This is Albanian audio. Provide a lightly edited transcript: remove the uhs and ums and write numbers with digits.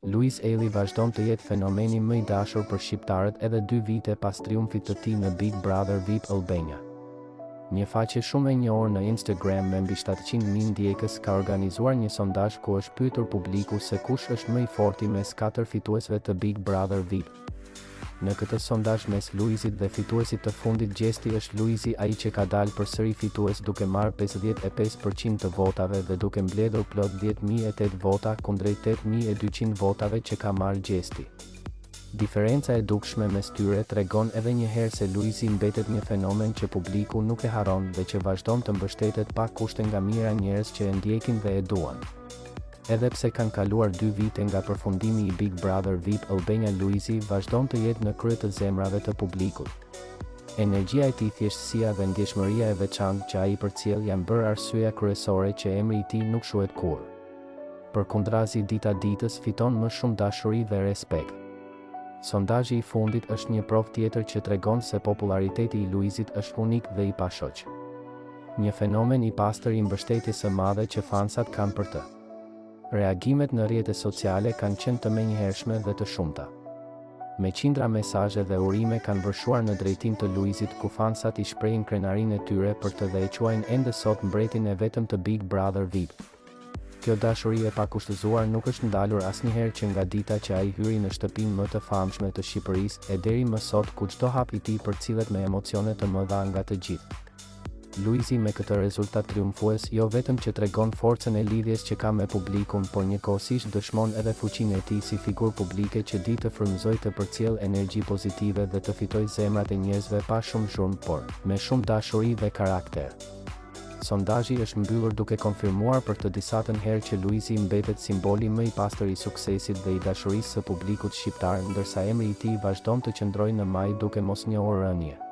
Luiz Ejlli vazhdon të jetë fenomeni më i dashur për shqiptarët edhe dy vite pas triumfit të tij në Big Brother VIP Albania. Një faqe shumë e njohur në Instagram me mbi 700.000 ndjekës ka organizuar një sondazh ku është pyetur publiku se kush është më i forti mes katër fituesve të Big Brother VIP. Në këtë sondazh mes Luizit dhe fituesit të fundit Gjesti është Luizi ai që ka dalë përsëri fitues duke marrë 55% të votave dhe duke mbledhur plot 10.008 vota kundrejt 8.200 votave që ka marrë Gjesti. Diferenca e dukshme mes tyre tregon edhe një herë se Luizi mbetet një fenomen që publiku nuk e harron dhe që vazhdon të mbështetet pa kushte nga mijëra njerëz që e ndjekin dhe e duan. Edhe pse kanë kaluar dy vite nga përfundimi i Big Brother VIP Albania Luizi vazhdon të jetë në krye të zemrave të publikut. Energjia e tij thjeshtësia dhe ndjeshmëria e veçantë që ai përcjell janë bërë arsyeja kryesore që emri i tij nuk shuhet kurrë. Përkundrazi dita ditës fiton më shumë dashuri dhe respekt. Sondazhi i fundit është një provë tjetër që tregon se popullariteti i Luizit është unik dhe i pashoq. Një fenomen i pastër i mbështetjes së madhe që fansat kanë për të. Reagimet në rrjete sociale kanë qenë të menjëhershme dhe të shumta. Me qindra mesazhe dhe urime kanë vërshuar në drejtim të Luizit ku fansat i shprehin krenarinë e tyre për të dhe e quajnë ende sot mbretin e vetëm të Big Brother VIP. Kjo dashuri e pakushtëzuar nuk është ndalur asnjëherë që nga dita që ai hyri në shtëpinë më të famshme të Shqipërisë e deri më sot ku çdo hap i tij përcillet me emocione të mëdha nga të gjithë. Luizi me këtë rezultat triumfues jo vetëm që tregon forcën e lidhjes që ka me publikun por njëkohësisht dëshmon edhe fuqinë e tij si figurë publike që di të frymëzojë të përcjellë energji pozitive dhe të fitojë zemrat e njerëzve pa shumë zhurmë por me shumë dashuri dhe karakter. Sondazhi është mbyllur duke konfirmuar për të disatën herë që Luizi mbetet simboli më i pastër i suksesit dhe i dashurisë së publikut shqiptar ndërsa emri i tij vazhdon të qëndrojë në majë duke mos njohur rënie.